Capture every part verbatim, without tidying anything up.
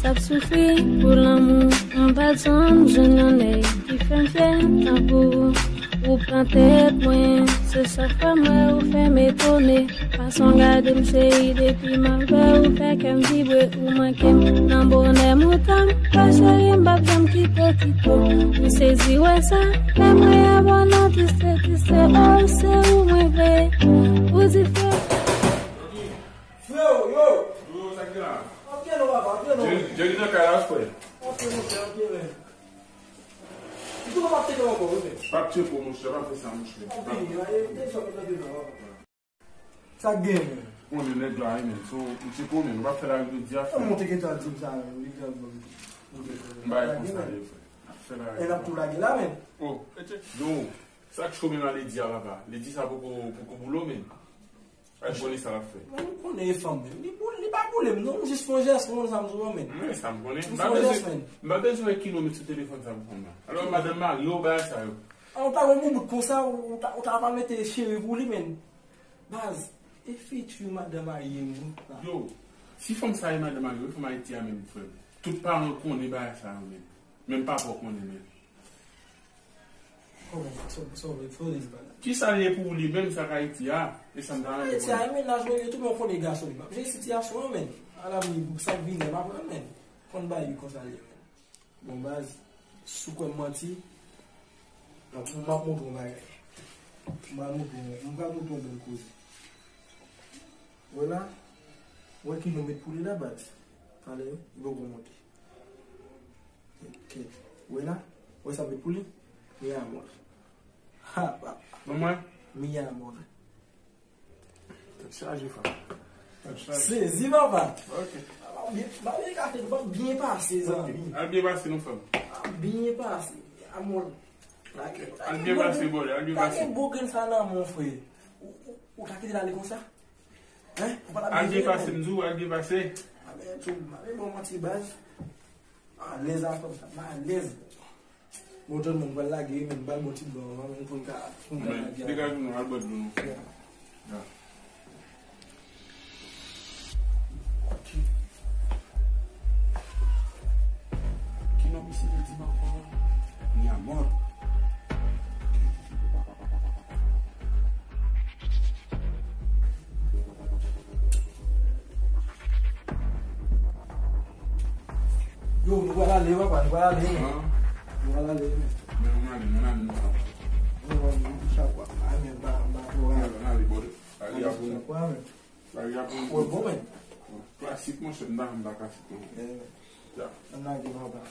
T ap soufri pou lanmou, m pa t janm jwenn yon nèg ki fè m fyè tankou ou. Ou pran tèt mwen, se chak fwa m wè ou fè m etone. Fason w gade m cheri, depi m ap wè ou fè kè m vibre. Ou manke m nan bonè moutan m, pa cheri m p ap janm kite w kite w. M sezi wè sa, lè m wè abòne triste triste, oh se ou mwen vle. Ou di frè. Freo, yo! Yo, sa k gen la? Ap gen non, papa, ap gen non. Jerry, Jerry nan kay la, frè. Ap gen, monchè, ap gen, men. Li tou pa tcheke ankò, wi, men. Pa tcheke, monchè, pa fè sa, monchè. Ap vini, e, e, sa, sa, sa, sa, papa. Sa k gen, men? Konnen nèg la, wi, men. So, m tcheke w, men. Ou pa fè la, jodi a, frè. Kòman w te gentan di m sa, men? Li gentan ban m. M bay konsa, wi, frè. N ap fè la, wi. E n ap tou lage la, men. Oh, yo, sa k cho menm a Lady a, papa? Lady sa poko, poko boule w, men. Al konnen sa l ap fè. Mwen, m konnen e fanm menm. Li boule, li pa boule m, non. M jis fè yon jès, ou konn sa m di w, men. Mwen, sa m konnen. M pa bezwen, m pa bezwen wè kilomèt sou telefòn sa pou fanm nan. Alò, madanm marye w, bagay sa yo. An, ou ta wè yon boubout konsa, ou, ou ta, ou ta pa mete cheri pou li, men. Baz, e fiti madanm marye m, wi. Yo, si fanm sa e madanm marye w, fanm Ayiti a menm, frè m. Tout paran konnen bagay sa yo, men. Menm papa w konnen, men. Kòman? Sa, sa w vle, sa w vle di pa la? Kisa l ye pou li menm, sa k Ayiti a? E sa m ta renmen konnen. Ayiti a, e mennaj mwen yo, tout moun konnen gason li. M ap jere sitiyasyon an, men. Alabri, pou sa k vini, m ap pran, men. Konn bagay li konsa l ye, men. Bon, baz, si w kwè m manti, m ap, m ap montre w yon bagay. M pral montre w, m pral montre w yon bèl koze. Wè la, wè kilomèt pou li la, baz. Talè, li poko monte. Ok. Wè la? Wè sa m met pou li? Mi amor. Ha, papa. Manman? Mi amor. Tèt chaje, frè. Tèt chaje. Sezi, papa. Ok. Papa, byen, papa, byen kase, papa, byen pase, zanmi. Al byen pase, non, frè m. Al byen pase. Amor. Ok. Al byen pase, brother. Al byen pase. Gade gwo grenn sa nan men w, frè. Ou, ou, ou ta kite l ale konsa? Hein? Ou pa t ap bezwen. Al byen pase, m di w, al byen pase. A, men, tou, m pa vle ba w manti, baz. Alèz a fanm sa, m alèz. Bon, tout moun pral lage, men m pral bon ti blan, men pou l ka, pou l ka lage. Degaje w non, al bwè dlo non. Ya. Ya. Ok. Ki non misye te di m ankò? Mi amor. Yo, nou pral ale, papa, nou pral ale, men. Ah. Nou pral ale, men. Men nou ale, nou ale, nou pral. Nou pral, nou pral, nou pral. Amen, ba, ba, nou pral. Nou ale, bòdè. Lari a pou nou. Lari a pou nou. Bon, bon, men. Klasik, monchè, m pa, m pa klasik, non. Yeah, men. Ya. Ann lage, papa.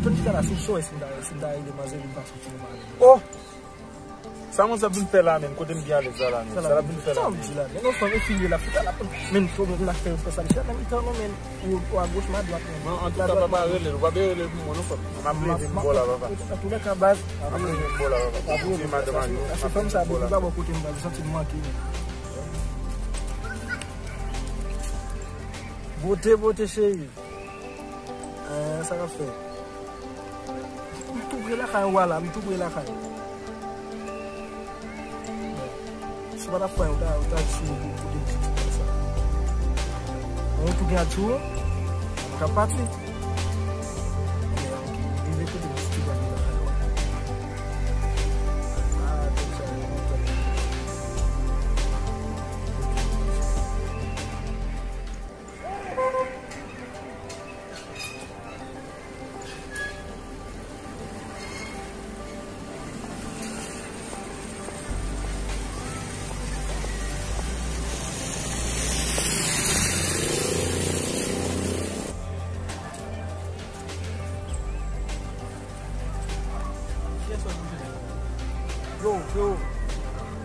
Tande sa la, se sou si m ta, si m ta rele manzè, li pa soti nan mari. Oh! Sa manzè ap vin fè la menm, kote m byen alèz la la menm? Sa l ap vin fè la menm? Sa w di la menm? Non, fanm, e fini la, fouta la, men, pwoblèm la fè yo fè sa, li fè nan mitan non, men, ou, ou agoch, m adwat, men. Antouka, papa, rele l, ou pa bezwen rele l pou mwen non, fanm. M ap leve m bò la, papa. Antoulèka, baz, m ap leve m bò la, papa. Di madanm a nou, m ap leve m bò la. Fanm sa, depi l pa bò kote m, baz, ou santi m manke, men. Bote, bote, cheri. Eh, sa k ap fèt? M tou pre lakay ou a la, m tou pre lakay ou. Si w pa t ap pran, ou ta, ou ta sou kote m soti konsa. Bon, ou tou gen ak sou ou, ou ka pati. Ok, ok. Rive kote m soti, pral lakay ou a. Ah, konsa, ou kontan. Yo, yo.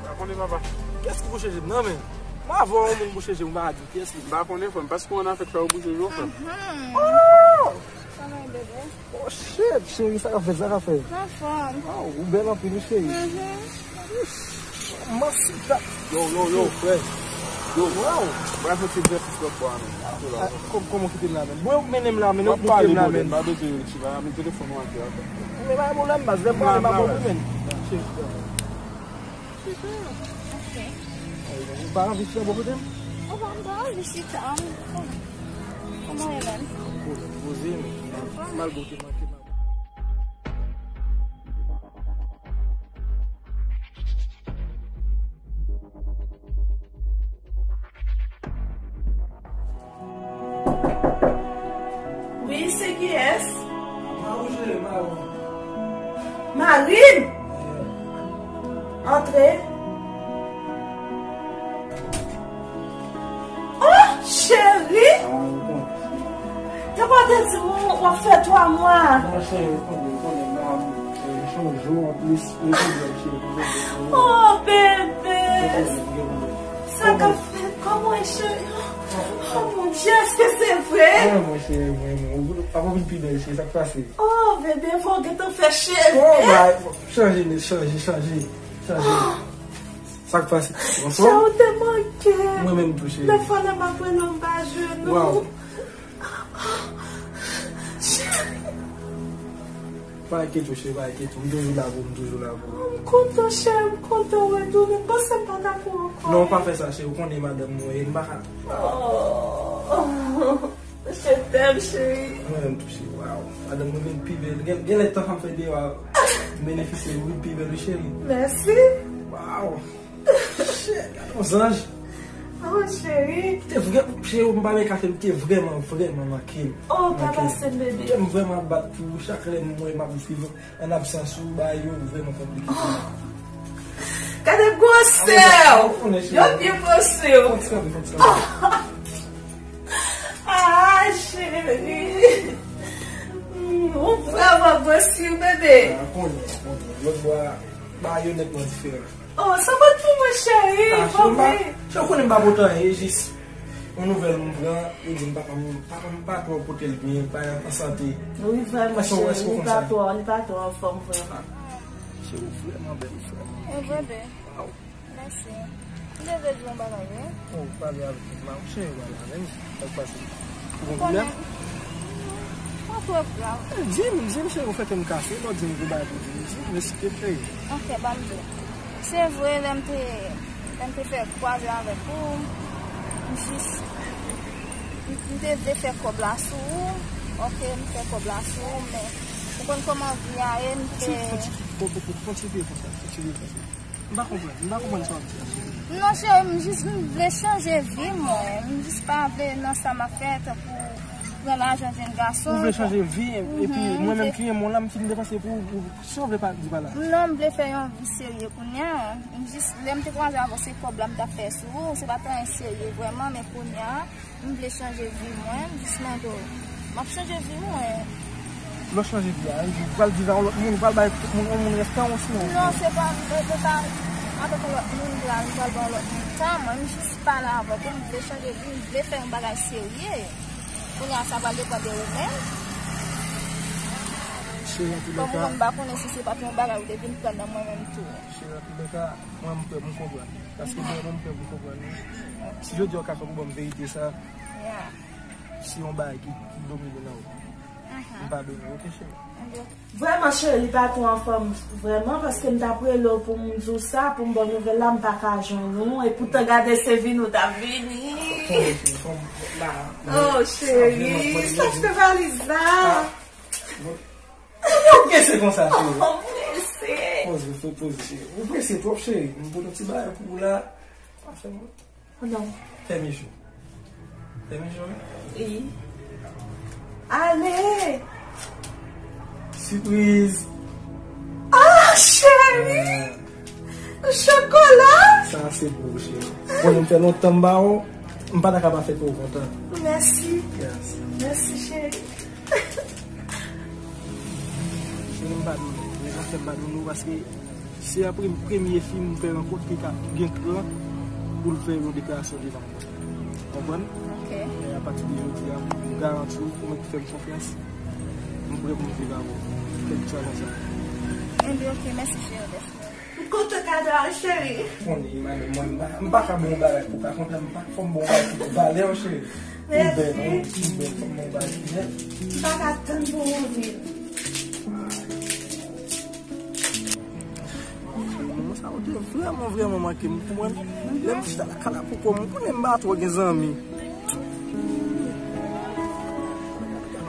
Pa konnen, papa. Kiyès ki bouche je m nan, men? M avè yon moun bouche je m, m pa di kiyès li. M pa konnen, frè m. Paske w nan fèt fè ou bouche je w, frè m. Oh! Sa va, bebe? Oh, shit, cheri, sa k ap fèt, sa k ap fèt? Anfòm. Oh, ou bèl anpil, wi, cheri. Ish, mamacita. Yo, yo, yo, frè. Yo, wow. Bravo, ti frè. Lòt bò a, men. Ah, kò-, kòman w kite m la, men? Bon, ou k mennen m la, men, ou k kite m la, men. M ap pale, brother, m pa bezwen retire la, men telefòn ou atè a. Men pa gen pwoblèm, baz, lè m prale, m ap bon pou men. Cheri. Chita. Ok. Ou pa anvi chita bò kote m? Ou pa, m pa anvi chita, m. Kòman e menm? Poze, poze, men. Malgre w te manke m. Wi, se kiyès? Marine! Antre. Oh, cheri! Te pa te di m w ap fè twa mwa. Non, cheri, ou konnen, ou konnen, m pa, cheri, se yon jou, anplis, li pwoblèm, cheri, pwoblèm, pwoblèm. Oh, bebe! Gen pwoblèm, gen pwoblèm. Sa k ap fèt? Kòman e, cheri? Oh, mon Dieu, èske se vre? Mwen, mwen, cheri, mwen, mwen. Ou pa vin pi bèl, cheri, sa k pase? Oh, bebe, fò w gentan fè cheve. Oh, bay, chanje, men, chanje, chanje, chanje. Sa k pase? Anfòm? Chè, ou te manke m. Mwen menm tou, cheri. Dèfwa lè m ap rele w, m pa jwenn ou. Waw. Cheri. Pa enkyete w, cheri, pa enkyete w. M toujou la pou ou, m toujou la pou ou. M kontan, cheri, m kontan w retounen. M panse m pa ta pou ankò. Non, pa fè sa, cheri. Ou konnen madanm mwen ye, m pa ka. Oh. Je t'aime, cheri. Mwen menm tou, cheri. Waw. Madanm mwen vin pi bèl. Gen, gen lè tan sa m fè deyò a benefisye, ou vin pi bèl, wi, cheri. Mèsi. Waw. Shit, gade yon zanj. Oh, cheri. Te vrè, cheri, m pa vle kache, m te vrèman, vrèman manke m. Oh, pa pase, bebe. Kè m vrèman ap bat pou ou. Chak lè m wè m ap viv an absans ou, bagay yo vrèman konplike pou mwen. Gade gwosè w! Yo byen gwosè w. Ah, cheri. Mm, ou vrèman gwosè, bebe. Ah, konnen, konnen. Lòt bò a, bagay yo nètman diferan. Oh, sa pa t pou mwen, cheri. Ah, cheri, m pa, cheri, ou konnen m pa pote anyen, e jis yon nouvèl m pran, yo di m papa m, papa m pa twò pote l byen, pa an sante. Wi, vrèman, cheri, li pa twò, li pa twò anfòm, vrèman. Cheri, ou vrèman bèl, ou vrèman. E vre, bebe. Waw. Mèsi. M te vle di yon bagay, wi. Oh, pale avèk mwen, cheri, pale avè m. Sa k pase? Ou gen pwoblèm? Pa twò grav. Eh, di m, di m, cheri, ou fè kè m kase, lè w di m gwo bagay pou di m, di m, esplike. Ok, ban m di w. Se vre, lè m te, lè m te fè kwaze avèk ou, m jis, m, m te vle fè kòb la sou ou, ok, m fè kòb la sou ou, men ou konn kòman vi a ye, m te... Kontinye konsa, kontinye konsa. M pa konprann, m pa konprann sa w ap di a, cheri. Non, cheri, m jis, m vle chanje vi mwen. M jis pa vle nan sa m ap fè, tankou pran lajan jenn gason. Ou vle chanje vi, epi mwen menm ki renmen w la, m fin depanse pou ou, ou, si w vle pa di pa la. Non, m vle fè yon vi serye kounye a. M jis, lè m te kwaze avè w, se kòb la m t ap fè sou ou, se pa t anyen serye vrèman, men kounye a, m vle chanje vi mwen, m jis mande w. M ap chanje vi mwen. Lè w chanje vi a, ou pral viv ak yon lòt moun, ou pral bay tout moun, yon moun rès tan w sinon? Non, se pa, se pa avèk yon lòt moun, m pral, m pral bay yon lòt moun tan mwen, m jis pale avè w, m vle chanje vi, m vle fè yon bagay serye. Kounye a, sa pral depann de ou menm. Cheri, anpil lè ka. Kòm ou konn, m pa konnen si se pa t yon bagay ou te vin pran nan mwen menm tou. Cheri, anpil lè ka, mwen, m pè pou m konprann. Paske mwen, mwen, m pè pou m konprann. Si jodi a ou ka fè pou ban m verite sa, yeah, se yon bagay ki, ki domine nan ou. Mhm. M padone w, ok, cheri? Vrèman, cheri, li pa twò anfòm, vrèman, paske m t ap rele w pou m di w sa, pou m ba w nouvèl la, m pa ka jwenn ou, epoutan gade se vini w t ap vini. Fò m, fò m, la, oh, cheri, sa k te valiz la? Ah, bon. Ou prese konsa, cheri? Oh, m prese. Poze, fò poze, cheri. Ou prese twòp, cheri. M pote yon ti bagay pou ou la. Pa fè mwen. Oh non. Fèmen je w. Fèmen je w, wi. Wi. Ale! Sipriz! Ah, cheri! Euh. Chokola! Sa se pou ou, cheri. Konnen m fè lontan m ba w, m pa ta ka pa fè kè w kontan. Mèsi. Yes. Mèsi, cheri. Cheri, m padone w. Fè m pa di nou paske se a premye fi m fè rankont ki ka gen kran pou l fè yon deklarasyon devan mwen. Konprann? Ok. E apati de jodi a, m garanti w, ou mèt fè m konfyans. M prè pou m viv avè w. Kèlkeswa nan sa. Enben, ok, mèsi, cheri. M kontan kado a, cheri. Konnen, Emmanuel, mwen, m pa, m pa ka bon bagay pou ka kontan, m pa fò m bon bagay pou valè w, cheri. Ou bèl, ou bèl, fò m bon bagay pou bèl. M pa ka tann pou mwen vin. Moman sa yo te vrèman, vrèman manke m. Ou konprann? Lè m chita lakay la pou kò m, ou konnen m pa twò gen zanmi.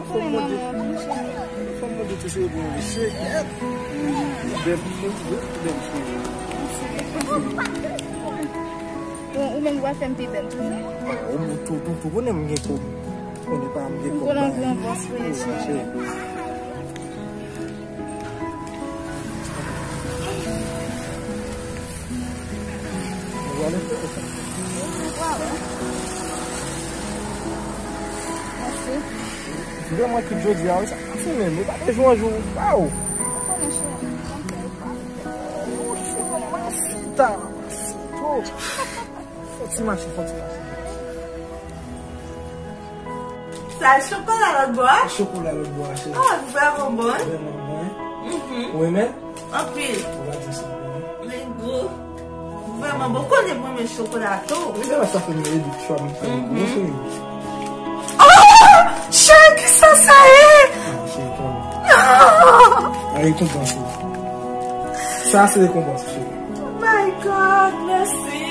Fò m mande, fò m mande ti cheri pou yon mesye. Bèl, bèl, bèl. Bon, ou menm w ap fè m pi bèl toujou. Ou tou, tou, tou konnen m gen kòb. Konnen pa m gen kòb. Ou konnen m gen bòs vre, cheri. Ou ale fè sa. Mèsi. Vrèman ki jodi a, wi, sa pase menm. Ou pa te jwe yon jou, waw. Ou konnen, cheri. Mèsi, mèsi, ta, mèsi, to. Fò ti mache, fò ti mache. Sa e chokola lòt bò a? Chokola lòt bò a, cheri. Ah, vrèman bon. Vrèman bon, wi. Mhm. Ou renmen? Anpil. Ou pa di sa, bon. Men gou. Vrèman bon. Konnen mwen renmen chokola tou. Ou renmen sa fè mwen ede chwa m fè, bon, cheri. Oh! Cheri, ki sa sa ye? Ah, cheri, konnen. Ah! Rekonpans ou. Sa se rekonpans ou, cheri. Oh my God, mèsi.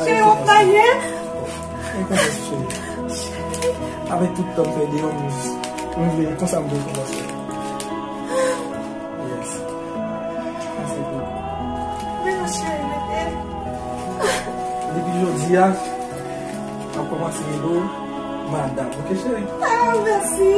Cheri, w ap mayen? Rekonpans ou, cheri. Avèk tout tan m fè deyò, m jis, m vle konsa m vle rekonpans ou. Yes. Mèsi pou. Men non, cheri, mete. Depi jodi a, m ap kòmanse rele w madanm, ok, cheri? Ah, mèsi.